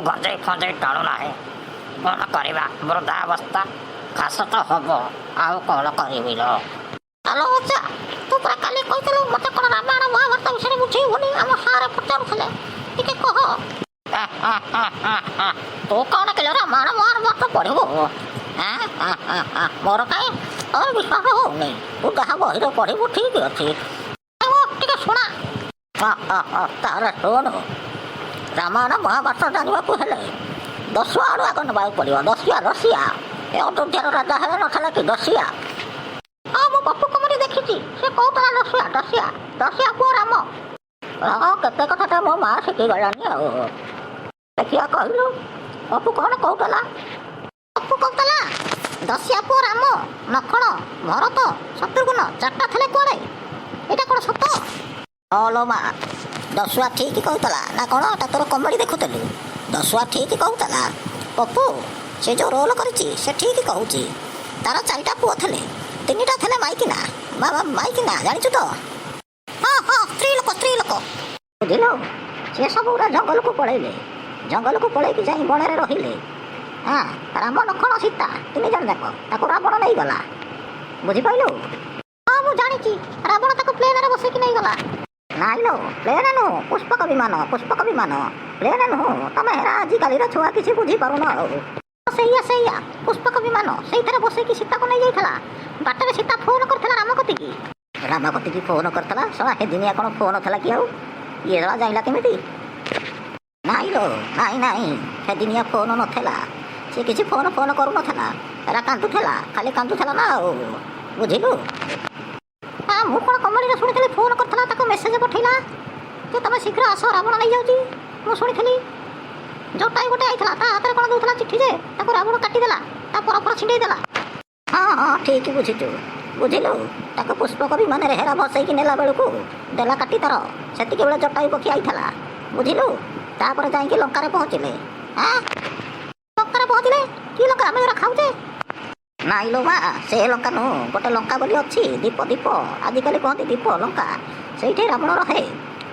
ଗଞ୍ଜେଇ ଫଞ୍ଜେଇ ଟାଣୁ ନାହିଁ। କ'ଣ କରିବା, ବୃଦ୍ଧାବସ୍ଥା, ଖାସ ତ ହବ, ଆଉ କ'ଣ କରିବି ଲୋ? ହ୍ୟାଲୋ ଅଜା, ତୁ ପରା କାଲି କହିଥିଲୁ ମୋତେ କ'ଣ ରାମାୟଣ ମହାଭାରତ ବିଷୟରେ ବୁଝେଇବୁ ବୋଲି ଆମ ସାରେ ପଚାରୁଥିଲେ, ଟିକେ କହ। ତୁ କ'ଣ କିଲୋ ରାମାୟଣ ମହାଭାରତ ପଢ଼ିବୁ? ମୋର କାହିଁ ତୋର ବିଶ୍ୱାସ ହଉନି। ତୁ ଯାହା ବହିରେ ପଢ଼ିବୁ ଠିକ ଅଛି, ଟିକେ ଶୁଣା। ତାହେଲେ ଶୁଣୁ, ରାମାୟଣ ମହାଭାରତ ଜାଣିବାକୁ ହେଲେ ଦଶୁଆ ଆଡ଼ୁ ଆଗ ନେବାକୁ ପଡ଼ିବ। ଦଶିଆ, ରସିଆ, ଏ ଅଯୋଧ୍ୟାର ରାଜା ହେଲେ ନଥିଲା କି ଦଶିଆ? ହଁ, ମୁଁ ପପୁ କମେଡି ଦେଖିଛି, ସେ କହୁଥିଲା ଦଶିଆ, ଦଶିଆ, ଦଶିଆ ପୁଅ ରାମ। ହଁ, କେତେ କଥାଟା ମୋ ମା ଶିଖିଗଲାଣି। ଆଉ ଦେଖିବା, କହିଲୁ ପପୁ କ'ଣ କହୁଥିଲା? ପପୁ କହୁଥିଲା ଦଶିଆ ପୁଅ ରାମ, ଲକ୍ଷ୍ମଣ, ଭରତ, ଶତ୍ରୁଘ୍ନ ଚାରିଟା ଥିଲେ କୁଆଡ଼େ। ଏଇଟା କ'ଣ ସତ? ହଁ ଲୋ ମା, ଦଶୁଆ ଠିକ କହୁଥିଲା ନା କ'ଣ? ତା ତୋର କମେଡି ଦେଖୁଥିଲୁ? ଦଶୁଆ ଠିକ କହୁଥିଲା। ପପୁ ସେ ଯୋଉ ରୋଲ କରିଛି, ସେ ଠିକ କହୁଛି। ତାର ଚାରିଟା ପୁଅ ଥିଲେ, ତିନିଟା ଥିଲେ ମାଇକିନା। ମାଇକିନା ଜାଣିଛୁ ତ? ହଁ, ସ୍ତ୍ରୀ ଲୋକ, ସ୍ତ୍ରୀ ଲୋକ, ବୁଝିଲୁ? ସେ ସବୁ ଗୁଡ଼ା ଜଙ୍ଗଲକୁ ପଳେଇଲେ। ଜଙ୍ଗଲକୁ ପଳେଇକି ଯାଇ ବଣରେ ରହିଲେ। ହଁ, ରାମ, ଲକ୍ଷ୍ମଣ, ସୀତା ତିନି ଜଣ ଯାକ, ତାକୁ ରାବଣ ନେଇଗଲା, ବୁଝିପାରିଲୁ? ହଁ, ମୁଁ ଜାଣିଛି, ରାବଣ ତାକୁ ପ୍ଲେନରେ ବସେଇକି ନେଇଗଲା। ନାଇଁ ଲୋ, ପ୍ଲେନ ନୁହଁ, ପୁଷ୍ପକ ବିମାନ, ପୁଷ୍ପକ ବିମାନ, ପ୍ଲେନ ନୁହଁ। ତମେ ହେରା ଆଜିକାଲିର ଛୁଆ, କିଛି ବୁଝିପାରୁନ। ଆଉ ସେଇଆ, ସେଇଆ, ପୁଷ୍ପକ ବିମାନ, ସେଇଥିରେ ବସେଇକି ସୀତାକୁ ନେଇଯାଇଥିଲା। ବାଟରେ ସୀତା ଫୋନ କରିଥିଲା ରାମ କତିକି। ରାମ କତିକି ଫୋନ କରିଥିଲା? ଶଳା, ହେ ଦିନିଆ କ'ଣ ଫୋନ ଥିଲା କି ଆଉ? ଇଏ ଶଳା ଜାଣିଲା କେମିତି? ନାଇଁ ଲୋ, ନାଇଁ ନାଇଁ, ସେ ଦିନିଆ ଫୋନ ନଥିଲା। ସେ କିଛି ଫୋନ ଫୋନ କରୁନଥିଲା, ଏରା କାନ୍ଦୁଥିଲା, ଖାଲି କାନ୍ଦୁଥିଲା ନା ଆଉ, ବୁଝିଲୁ? ହଁ, ମୁଁ କ'ଣ କମେଡ଼ିରେ ଶୁଣିଥିଲି, ଫୋନ କରିଥିଲା, ତାକୁ ମେସେଜ ପଠେଇଲା ଯେ ତମେ ଶୀଘ୍ର ଆସ, ରାବଣ ନେଇଯାଉଛି। ମୁଁ ଶୁଣିଥିଲି ଜଟାୟୁ ଗୋଟେ ଆଇଥିଲା, ତା ହାତରେ କ'ଣ ଦଉଥିଲା ଚିଠି ଯେ ତାକୁ ରାବଣ କାଟିଦେଲା, ତା ପର ଫର ଛିଣ୍ଡେଇ ଦେଲା। ହଁ, ଠିକ ବୁଝିଛୁ, ବୁଝିଲୁ? ତାକୁ ପୁଷ୍ପକ ବିମାନରେ ହେରା ଭସେଇକି ନେଲା ବେଳକୁ ଦେଲା କାଟି ତାର, ସେତିକି ବେଳେ ଜଟାୟୁ ପକ୍ଷୀ ଆଇଥିଲା, ବୁଝିଲୁ? ତାପରେ ଯାଇକି ଲଙ୍କାରେ ପହଞ୍ଚିଲେ। ଆଁ, ଲଙ୍କାରେ ପହଞ୍ଚିଲେ? କି ଲଙ୍କା, ଆମେ ଯୋଉଟା ଖାଉଛେ? ନାଇଁ ଲୋ ମା, ସେ ଲଙ୍କା ନୁହଁ। ଗୋଟେ ଲଙ୍କା ବୋଲି ଅଛି, ଦ୍ୱୀପ, ଦ୍ୱୀପ, ଆଜିକାଲି କହନ୍ତି ଦ୍ୱୀପ ଲଙ୍କା। ସେଇଠି ରାବଣ ରହେ,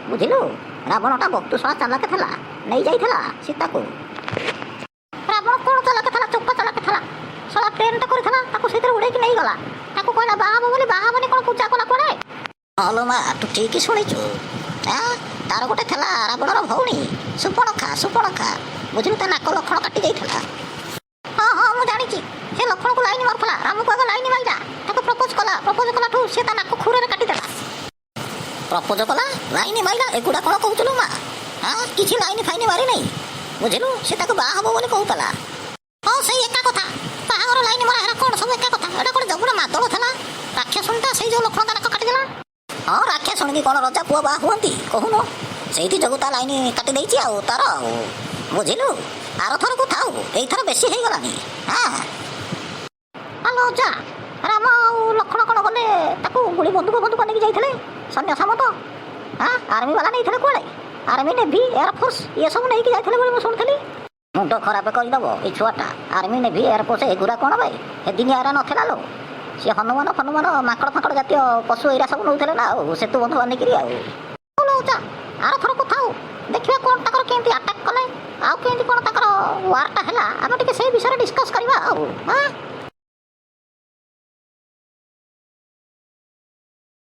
ବୁଝିଲୁ? ରାବଣଟା ବହୁତ ଶଳା ଚାଲାକ ଥିଲା, ନେଇଯାଇଥିଲା ସୀତାକୁ। ରାବଣ କ'ଣ ଚାଲାକ ଥିଲା? ଚୋପା ଚାଲାକ ଥିଲା ଶଳା। ପ୍ଲେନଟା କରିଥିଲା, ତାକୁ ସେଇଥିରେ ଉଡ଼େଇକି ନେଇଗଲା। ତାକୁ କହିଲା ବାହା ହବ ବୋଲି, ବାହା ହବନି, କ'ଣ ପୂଜା କଲା କୁଆଡ଼େ। ହଁ ଲୋ ମା, ତୁ ଠିକ ଶୁଣିଛୁ। ଆଁ, ତାର ଗୋଟେ ଥିଲା ରାବଣର ଭଉଣୀ ସୁପଣଖା, ସୁପଣଖା, ବୁଝିଲୁ? ତା ନାକ ଲକ୍ଷ୍ମଣ କାଟି ଦେଇଥିଲା। ହଁ, ମୁଁ ଜାଣିଛି, ସେ ଲକ୍ଷ୍ମଣକୁ ଲାଇନ ମାରୁଥିଲା। ରାମକୁ ଆଗ ଲାଇନ ମାରିଲା, ତାକୁ ପ୍ରପୋଜ କଲା। ପ୍ରପୋଜ କଲାଠୁ ସେ ତା ନାକ ଖୁରରେ କାଟିଦେଲା। ପ୍ରପୋଜ କଲା, ଲାଇନ ମାରିଲା, ଏଗୁଡ଼ା କ'ଣ କହୁଥିଲୁ ମା? ହଁ, କିଛି ଲାଇନ ଫାଇନ ମାରି ନାହିଁ, ବୁଝିଲୁ? ସେ ତାକୁ ବାହା ହବ ବୋଲି କହୁଥିଲା। ହଁ, ସେଇ ଏକା କଥା, ବାହାଘର, ଲାଇନ ମରା, ହେରା କ'ଣ ସବୁ ଏକା କଥା। ଏଟା କ'ଣ ଜବୁର ମାଦଳ ଥିଲା, ରାକ୍ଷସୁଣୀଟା, ସେଇ ଯୋଉ ଲକ୍ଷ୍ମଣ ତା ନାକ କାଟିଦେଲା। ହଁ, ରାକ୍ଷସୁଣୀକି କ'ଣ ରଜା ପୁଅ ବାହା ହୁଅନ୍ତି କହୁନୁ? ସେଇଥି ଯୋଗୁଁ ତା ଲାଇନ କାଟି ଦେଇଛି ଆଉ ତାର ଆଉ, ବୁଝିଲୁ? ଆରଥରକୁ ଥାଉ, ଏଇଥର ବେଶୀ ହେଇଗଲାଣି। ହଁ, ହ୍ୟାଲୋ ଅଜା, ରାମ ଆଉ ଲକ୍ଷ୍ମଣ କ'ଣ ଗଲେ, ତାକୁ ଗୁଳି ବନ୍ଧୁକ ବନ୍ଧୁକ ନେଇକି ଯାଇଥିଲେ ସୈନ୍ୟ ସାମନ୍ତ, ହଁ, ଆର୍ମି ବାଲା ନେଇଥିଲେ କୁଆଡ଼େ? ଆର୍ମି, ନେଭି, ଏୟାରଫୋର୍ସ ଇଏ ସବୁ ନେଇକି ଯାଇଥିଲେ ବୋଲି ମୁଁ ଶୁଣିଥିଲି। ମୁଣ୍ଡ ଖରାପ କରିଦେବ ଏଇ ଛୁଆଟା। ଆର୍ମି, ନେଭି, ଏୟାରଫୋର୍ସ ଏଗୁଡ଼ା କ'ଣ ଭାଇ? ହେ ଦିନିଆ ଏରା ନଥିଲା ଲୋ। ସିଏ ହନୁମାନ ଫନୁମାନ, ମାଙ୍କଡ଼ ଫାଙ୍କଡ଼ ଜାତୀୟ ପଶୁ ଏଇରା ସବୁ ନେଉଥିଲେ ନା ଆଉ ସେତୁ ବନ୍ଧୁ ବାନ୍ଧିକିରି ଆଉ। ଅଜା, ଆରଥରକୁ ଥାଉ, ଦେଖିବା କ'ଣ ତାଙ୍କର କେମିତି ଆଟାକ୍ କଲେ ଆଉ କେମିତି କ'ଣ ତାଙ୍କର ୱାର୍ଟା ହେଲା, ଆମେ ଟିକେ ସେଇ ବିଷୟରେ ଡିସ୍କସ୍ କରିବା ଆଉ। ହଁ।